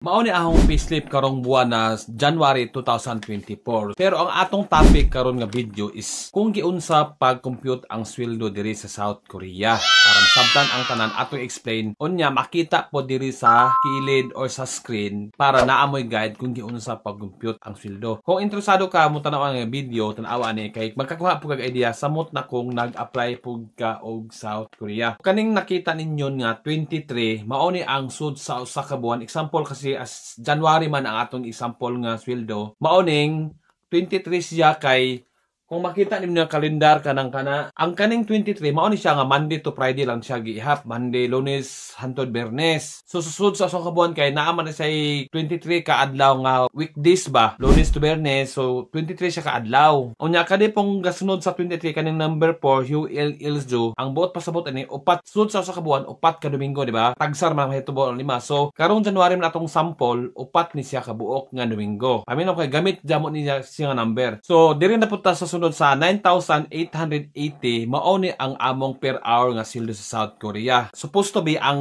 Mao ni akong payslip karong buwan na January 2024. Pero ang atong topic karon nga video is kung giunsa pag-compute ang sweldo diri sa South Korea. Para masabtan ang tanan, atong explain unya makita po diri sa kilid or sa screen para naa moy guide kung giunsa pag-compute ang sweldo. Kung interesado ka mo tan-aw ang video, tan-awa ni kay magkakuha po kag idea samot na kung nag-apply pug ka og South Korea. Kaning nakita ninyo nga 23, mao ni ang sud sa usa ka buwan. Example kasi as January man ang atong example nga sweldo. Mao ning 23 siya kay kung makita ninyo ang kalendar kanang kana, ang kaning 23 mao ni siya nga Monday to Friday lang siya giihap, Monday, Lunes hantod Biyernes. So susud sa usa ka buwan kay naa man na siya 23 ka adlaw nga weekdays ba, Lunes to Biyernes, so 23 siya ka adlaw. Unya kani pong gasunod sa 23, kaning number 4, UL Ilju, ang buot pasabot ani upat sud sa usa ka buwan, upat ka Domingo, di ba? Tagsar man mahitabo ang lima. So karong January man atong sample, upat ni siya ka buok nga Domingo. Paminaw kay gamit jamo niya siya nga number. So diri na punta sa sunod sa 9,880, mao ni ang among per hour nga sweldo sa South Korea. Supposed to be ang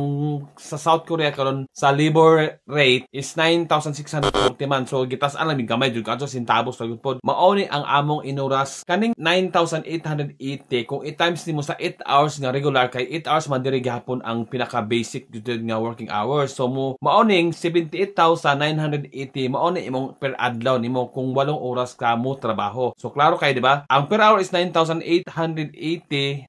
sa South Korea karon sa labor rate is 9,640 man. So gitas-an lang gamay jud kadto centavos ra pod. Mao ni ang among inuras kaning 9,880 kung i-times nimo sa 8 hours nga regular kay 8 hours man diri gihapon ang pinaka basic jud nga working hours. So mo mao ning 78,980, mao ni imong per adlaw nimo kung 8 oras ka mo trabaho. So klaro kay, di ba? Ang per hour is 9,880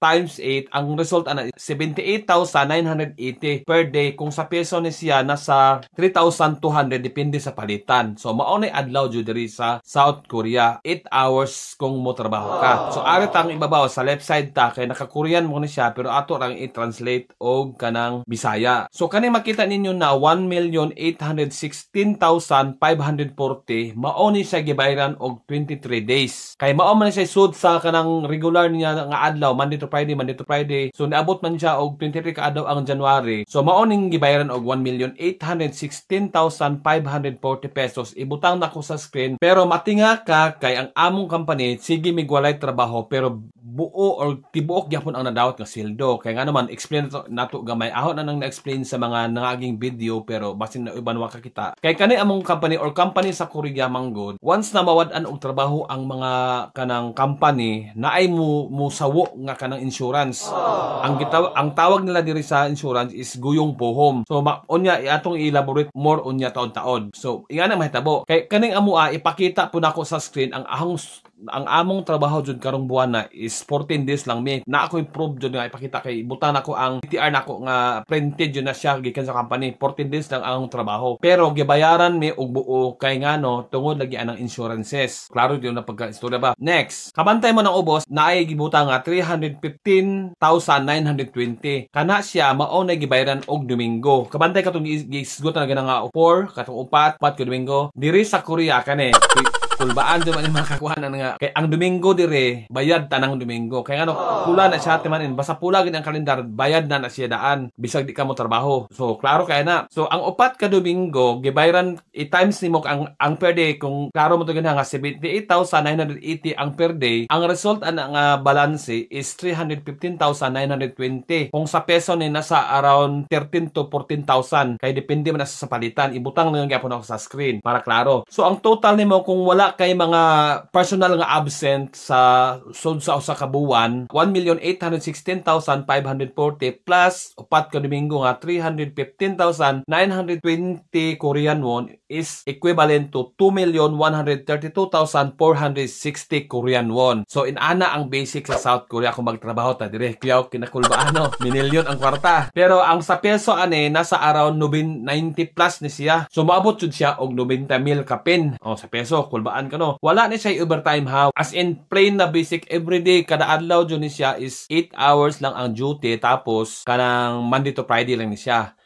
times 8. Ang result ana 78,980 per day. Kung sa peso ni siya, nasa 3,200 depende sa palitan. So mao ni adlaw jud diri sa South Korea, 8 hours kung mo trabaho ka. So ari tang ibabaw sa left side ta kay naka-Korean mo ni siya pero ato rang i-translate og kanang Bisaya. So kani makita ninyo na 1,816,540, mao ni siya gibayaran og 23 days. Kay mao man siya sud sa kanang regular niya nga adlaw, Monday to Friday, Monday to Friday. So niabot man siya og 23 ka adlaw ang January. So mao ning gibayaran og 1,816,540 pesos. Ibutang nako sa screen pero matinga ka kay ang among company sige migwalay trabaho pero buo or tibuok gyapon ang nadawat nga sweldo. Kay nga naman explain nato, nato gamay. Aho na nang na-explain sa mga nangaging video pero basin na uban wa kakita. Kay kani among company or company sa Korea manggod, once na mawad-an og trabaho ang mga kanang company, naay mo musawo nga kanang insurance. Ang tawag nila diri sa insurance is 고용 보험. So ma, unya atong i-elaborate more unya taon-taon. So ingana mahitabo. Kay kaning amoa ipakita po nako sa screen ang among trabaho jud karong buwan na is 14 days lang mi. Na ako'y proof jud nga ipakita kay butan nako ang PTR nako nga printed jud na siya gikan sa company. 14 days lang ang trabaho. Pero gibayaran mi og buo kay ngano tungod lagi anang insurances. Klaro jud na pagka istorya ba. Next, kabantay mo ng ubos naay gibutang nga 315,920. Kana siya mao na gibayaran og Domingo. Kabantay katong gisgot na nga 4 katong upat, upat ka Domingo. Diri sa Korea kani kulbaan jud man makakuha na nga kay ang Domingo dire bayad tanang Domingo. Kay ngano pula na siya timanin, basta pula gid ang kalendar, bayad na na siya daan bisag di ka mo trabaho. So klaro kay na. So ang upat ka Domingo gibayaran, i-times nimo ang per day. Kung klaro mo to nga 78,980 ang per day, ang result ana nga balance is 315,920. Kung sa peso ni nasa around 13 to 14,000 kay depende man na sa palitan. Ibutang na lang gyapon ako sa screen para klaro. So ang total nimo kung wala kay mga personal nga absent sa sud sa usa ka buwan, 1,816,540 plus upat ka Domingo nga 315,920 Korean won is equivalent to 2,132,460 Korean won. So inana ang basic sa South Korea kung magtrabaho ta dire. Kuyaw kinakulbaan no, minilyon ang kwarta. Pero ang sa peso ani nasa around 90 plus ni siya. So moabot jud siya og 90,000 kapin. O sa peso kulbaan ka no. Wala ni siya overtime ha. As in plain na basic everyday kada adlaw jud ni siya is 8 hours lang ang duty tapos kanang Monday to Friday lang ni siya.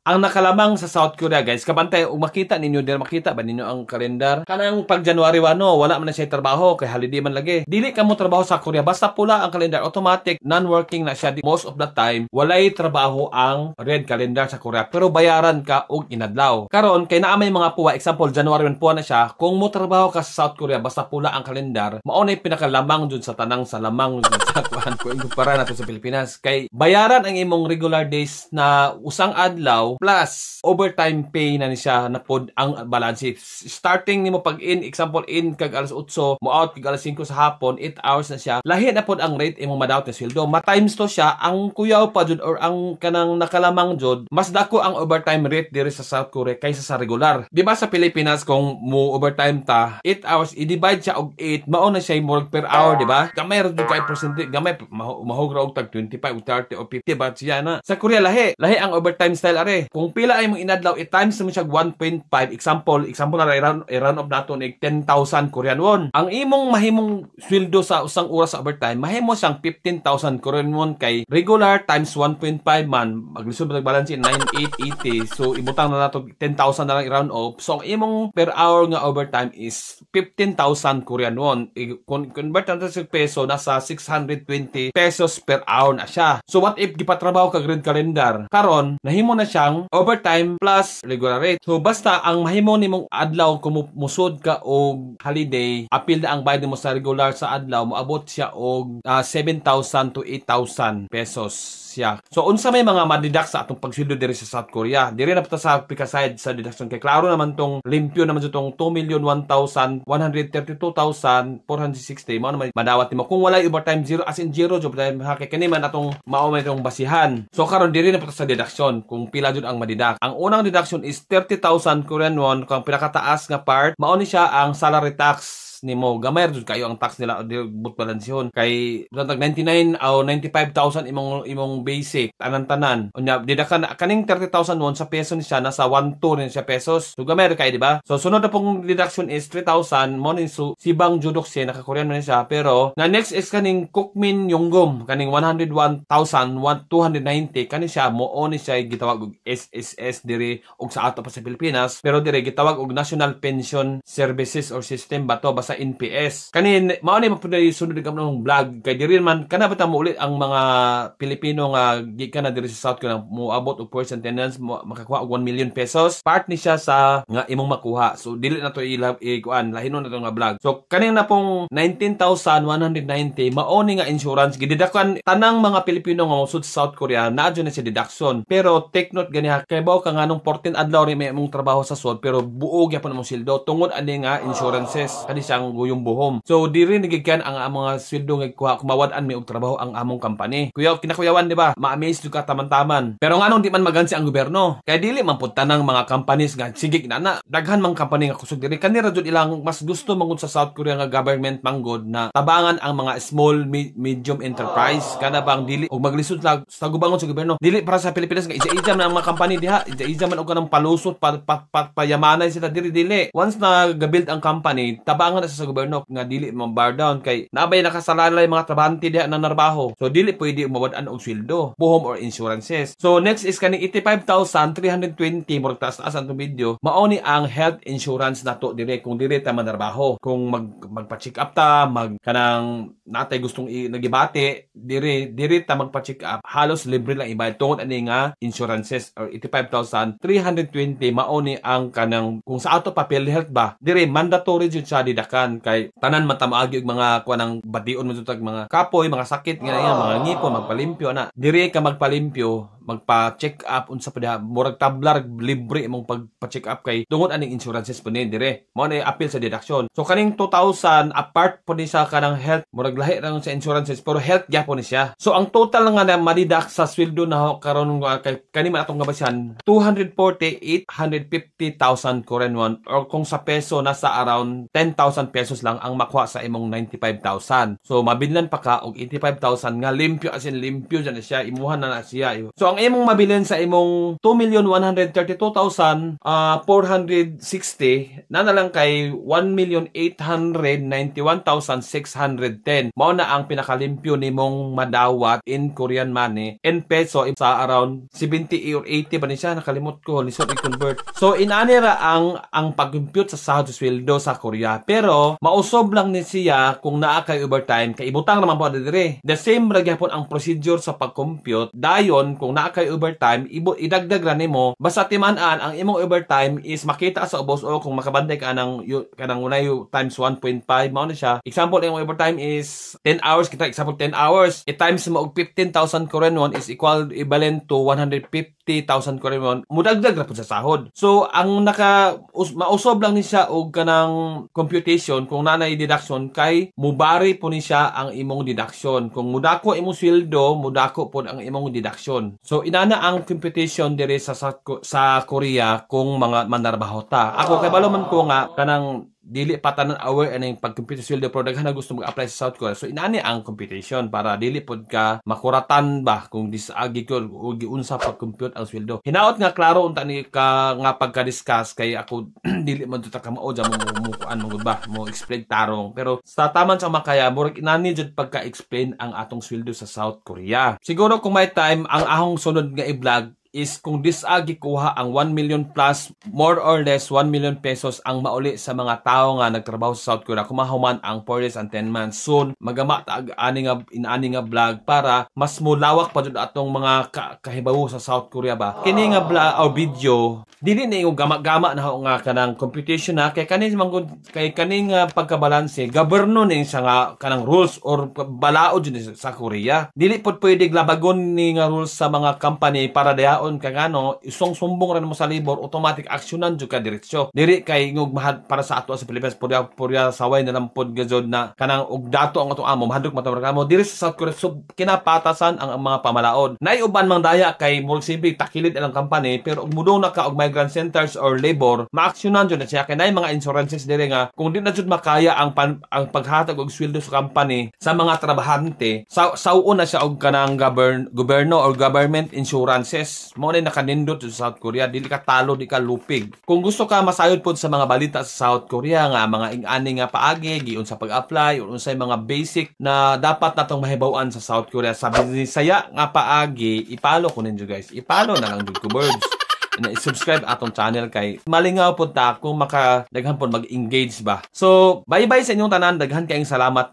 Ang nakalamang sa South Korea, guys, kabantay ug makita ninyo dir, makita ba ninyo ang kalendar? Kanang pag January 1 no, wala man na siya trabaho kay holiday man lagi. Dili ka mo trabaho sa Korea basta pula ang kalendar, automatic non-working na siya most of the time. Walay trabaho ang red calendar sa Korea pero bayaran ka og inadlaw. Karon kay naa may mga puwa, example January 1 puwa na siya, kung mo trabaho ka sa South Korea basta pula ang kalendar, mao na pinakalamang jud sa tanang sa lamang jud sa kuan kung ikumpara nato sa Pilipinas kay bayaran ang imong regular days na usang adlaw. adlaw plus overtime pay na ni siya na pod ang balance. Starting nimo pag in, example, in kag alas 8, mo out kag alas 5 sa hapon, 8 hours na siya. Lahi na pod ang rate imong madawat na sweldo. Ma times to siya, ang kuyaw pa jud or ang kanang nakalamang jud, mas dako ang overtime rate diri sa South Korea kaysa sa regular. Di ba sa Pilipinas, kung mo overtime ta 8 hours, i-divide siya og 8, mao na siya more per hour, di ba? Gamay ra jud kay percentage, gamay mahog ra og tag 25 o 30 o 50 ba siya na. Sa Korea lahi, lahi ang overtime style are. Kung pila ay mong inadlaw, i-times mo siya 1.5, example, example na, i-round off nato ni 10,000 Korean won. Ang imong mahimong sweldo sa usang oras sa overtime, mahimo siyang 15,000 Korean won kay regular times 1.5 man, maglisod ba balance 9,880. So ibutang na nato 10,000 na lang i-round off. So ang imong per hour nga overtime is 15,000 Korean won. I-convert nato sa peso, nasa 620 pesos per hour na siya. So what if gipatrabaho kag red calendar? Karon, nahimo na siyang overtime plus regular rate. So basta ang mahimo nimong adlaw kung musod ka og holiday, apil na ang bayad nimo sa regular sa adlaw, moabot siya og 7,000 to 8,000 pesos siya. So unsa may mga ma-deduct sa atong pagsweldo diri sa South Korea? Diri na sa pika side sa deduction kay klaro naman tong limpyo naman tong 2,132,460 mao naman madawat nimo kung walay overtime, zero, as in zero job time ha, kay kani man atong mao man itong basihan. So karon diri na sa deduction kung pila jud ang ma-deduct. Ang unang deduction is 30,000 Korean won, kung pinakataas nga part mao ni siya ang salary tax nimo. Gamay ra jud kayo ang tax nila, di but balansyon kay tag 99 o 95,000 imong basic tanan-tanan. Unya didakan kaning 30,000 won, sa peso ni siya nasa 1.2 ni siya pesos. So gamay ra kay, di ba? So sunod na pong deduction is 3,000 mo ni su sibang judokse, naka Korean man siya. Pero na next is kaning Kukmin Yonggum, kaning 101,290. Kani siya mo ni siya gitawag og SSS diri og sa ato pa sa Pilipinas, pero diri gitawag og National Pension Services or System ba to, basta NPS. Kani mao ni mapuday sunod ng vlog kay diri man kana ba ta mo ulit ang mga Pilipino nga gikan na diri sa South Korea, moabot og first attendance, makakuha og 1 million pesos. Part ni siya sa nga imong makuha. So dili na to ila ikuan, lahinon na to nga vlog. So kaning na pong 19,190 mao ni nga insurance gideductan tanang mga Pilipino nga mosud sa South Korea, naa na siya deduction. Pero take note gani ha, kay baw ka nganong 14 adlaw ri may imong trabaho sa sud pero buo gyapon imong sweldo tungod ani nga insurances, kani siyang guyong buhom. So diri nagikan ang mga sweldo nga kuha kung mawad-an may og trabaho ang among company. Kuya kinakuyawan, di ba? Ma-amaze ka taman-taman. Pero nganong di man magansi ang gobyerno? Kay dili man pud tanang mga companies nga sige na na. Daghan mang company nga kusog diri. Kanira jud ilang mas gusto mangud sa South Korea nga government manggod na tabangan ang mga small medium enterprise, kana bang dili og maglisod lang sa gubangon sa gobyerno. Dili para sa Pilipinas nga ija-ija man ang mga company diha, ija-ija man og kanang palusot pa, pa, pa, payamanay sila diri, dili. Once na gabuild ang company, tabangan na sa gobyerno nga dili mo bar down kay nabay nakasalalay mga trabahante diha na narbaho. So dili pwede mawad-an og sweldo, buhom or insurances. So next is kaning 85,320, murag taas-taas ang video. Mao ni ang health insurance nato dire kung dire ta manarbaho. Kung magpa-check up ta, mag kanang natay gustong nagibati, dire dire ta magpa-check up, halos libre lang ibayad tungod ani nga insurances or 85,320 mao ni ang kanang kung sa ato pa PhilHealth ba. Dire mandatory jud siya didakan kay tanan man ta moagi og mga kuan ng bation mo jud mga kapoy, mga sakit nga mga ngipon, magpalimpyo ana. Dire ka magpalimpyo, magpa-check up, unsa pa diha, murag tablar libre imong pagpa-check up kay tungod aning insurances po ni dire. Mao na appeal sa deduction. So kaning 2,000 apart po ni sa kanang health, murag lahi ra sa insurances pero health gyapon ni siya. So ang total nga na ma-deduct sa sweldo na karon kay kani man atong gabasyan, 240,850,000 Korean won or kung sa peso nasa around 10,000 pesos lang ang makuha sa imong 95,000. So mabilnan pa ka og 85,000 nga limpyo, as in limpyo dyan siya, imuha na na siya. So ang imong mabilin sa imong 2,132,460 na na lang kay 1,891,610. Mao na ang pinakalimpyo nimong madawat in Korean money. In peso sa around 70 or 80 ba ni siya, nakalimot ko, lisod i-convert. So inani ra ang pag-compute sa sahod sa sweldo sa Korea. Pero mausob lang ni siya kung naa kay overtime kay ibutang naman po dire. The same ra gyapon ang procedure sa pag-compute dayon kung naa kay overtime, ibo idagdag ra nimo, basta timan-an ang imong overtime is makita sa ubos o kung makabantay ka ng kanang unay times 1.5, mao na siya. Example, imong overtime is 10 hours kita, example 10 hours, i times mo og 15,000 Korean won is equal equivalent to 150,000 Korean won, mudagdag ra pud sa sahod. So ang naka mausob lang ni siya og kanang computation kung nanay deduction kay mubari po ni siya ang imong deduction. Kung mudako imong sweldo, mudako pod ang imong deduction. So inana ang computation diri sa Korea kung mga manarbaho ta. Ako kay balo man ko nga kanang dili pa tanan aware aning pag-compute sa sweldo, pero daghan na gusto mag-apply sa South Korea. So inani ang computation para dili pod ka makuratan ba kung disagi ko o giunsa pag-compute ang sweldo. Hinaot nga klaro unta ni ka nga pagka-discuss kay ako dili man ta kamao mo mo kuan mo ba mo explain tarong, pero sa taman sa makaya, murag inani jud pagka-explain ang atong sweldo sa South Korea. Siguro kung may time, ang ahong sunod nga i-vlog is kung disagi kuha ang 1 million plus, more or less 1 million pesos ang mauli sa mga tao nga nagtrabaho sa South Korea kung mahuman ang 4 years and 10 months. Soon magama ta ani nga inaani nga vlog para mas mulawak pa jud atong mga kahibawo sa South Korea ba. Kini nga vlog o video, dili na yung gama-gama na nga kanang computation na kay kani manggod, kay kani nga pagkabalanse, gobyerno ni siya nga kanang rules or balaod jud sa Korea. Dili pod pwede labagon ni nga rules sa mga company para dayaon ka, ngano isong sumbong ra mo sa labor, automatic aksyonan jud ka diretso. Diri kay ngog mahad para sa ato sa Pilipinas, purya purya saway na lang pod gajod na kanang og dato ang atong amo, mahadlok matawag mo. Diri sa South Korea, so kinapatasan ang mga pamalaod. Nay uban mang daya kay murag simple takilid ang company, pero og mudong na ka og migrant centers or labor, maaksyonan jud na siya kay nay mga insurances diri nga kung di na jud makaya ang paghatag og sweldo sa company sa mga trabahante, sa saw-on na siya og kanang gobyerno or government insurances. Mao na nakanindot sa South Korea, dili ka talo, di ka lupig. Kung gusto ka masayod pod sa mga balita sa South Korea nga mga ing-ani nga paagi giun sa pag-apply or unsay mga basic na dapat natong mahibaw-an sa South Korea sa Bisaya nga paagi, i-follow ko ninyo, guys. I-follow na lang jud ko, birds, na i-subscribe atong channel kay malingaw po ta kung maka daghan po mag-engage ba. So, bye-bye sa inyong tanan. Daghan kayong salamat.